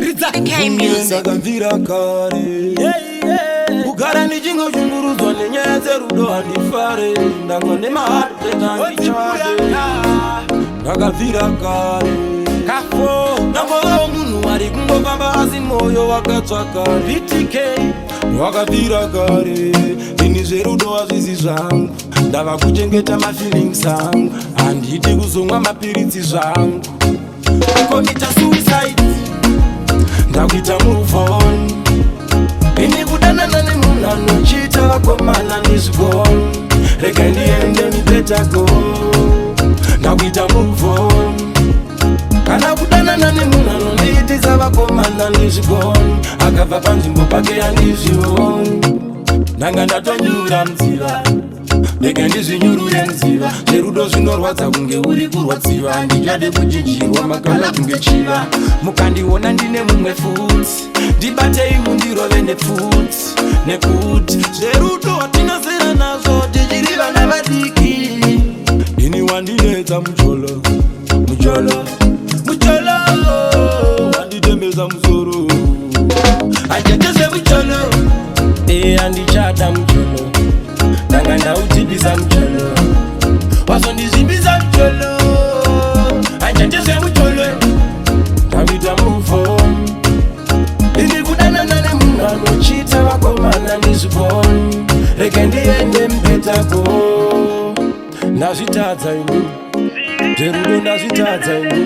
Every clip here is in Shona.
Ridza K Music. Ndakabvira kare kugara ndichingoshungurudzwa nenyaya dzerudo, handifare. Ndangwa nemaheartbreak, handichade. Ndakabvira kare Kafo. Ndambovawo munhu ari kungofamba, asi mwoyo wakatsvaka BTK. Wakabvira kare ini, zverudo hazvisi zvangu. Ndava kuchengeta mafeelings angu, handidi kuzomwa mapiritsi zvangu. Kucommita suicide, ndakuita move on. Ini kudanana nemunhu anochiita vakomana ndizvigoni. Rega ndiende, me better go. Ndakuita move on. Kana kudanana nemunhu anondiitisa vakomana ndizvigoni, akabva panzvimbo pake handizvioni. Ndanga ndatonyura mudziva, rega ndizvinyurure mudziva. Zverudo zvinorwadza kunge uri kurwadziwa. Handichade kuchinjirwa makala kunge chiva. Mukandiona ndine mumwe futi, ndibatei mundirove nepfuti, nekuti zverudo hatina zera nazvo, tichiri vana vadiki. Ini wandinetsa mujolo, mujolo, mujolo, wanditembesa musoro. Handichade mujolo, e handichada mujolo. Ndanga ndautibisa mujolo, wazondizvimbisa mujolo. Handichade mujolo, ndakuita move on. Ini kudanana nemunhu anochita vakomana ndizvigoni. Rega ndiende, me better go. Ndazvitadza ini zverudo, ndazvitadza ini,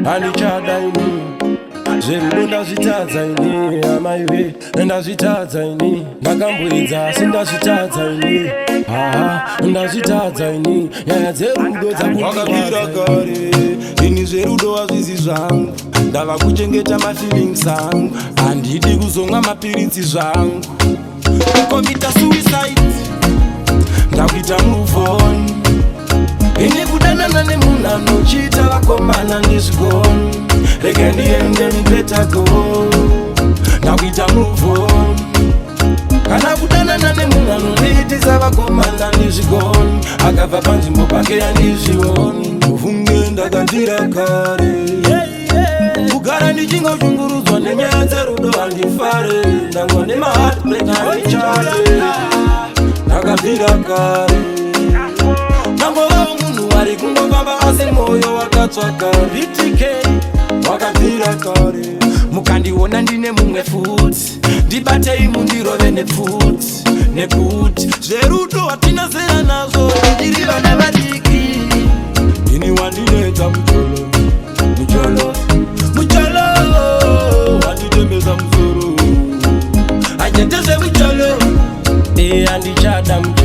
handichada ini zverudo. Ndazvitadza ini, amaiwe, ndazvitadza ini. Ndakamboedza asi ndazvitadza ini. Aha, ndazvitadza ini, nyaya dzerudo. Dzakabvira kare ini, zverudo hazvisi zvangu. Ndava kuchengeta mafeelings angu, handidi kuzomwa mapiritsi zvangu. Kucommita suicide, ndakuita move on. Ini kudanana nemunhu anochiita vakomana ndizvigoni. Rega ndiende, me better go. Ndakuita move on. Kana kudanana nemunhu anondiitisa vakomana ndizvigoni, akabva panzvimbo pake handizvioni. Ufunge ndakabvira kare kugara ndichingoshungurudzwa nenyaya dzerudo, handifare. Ndangwa nemaheartbreak, handichade. Ndakabvira kare ndambovawo munhu ari kungofamba, asi mwoyo wakatsvaka BTK. Wakabvira kare. Mukandiona ndine mumwe futi, ndibatei mundirove nepfuti, nekuti zverudo hatina zera nazvo, tichiri vana vadiki. Ini wandinetsa mujolo, mujolo, mujolo, wanditembesa musoro. Handichade mujolo, e handichada mujolo.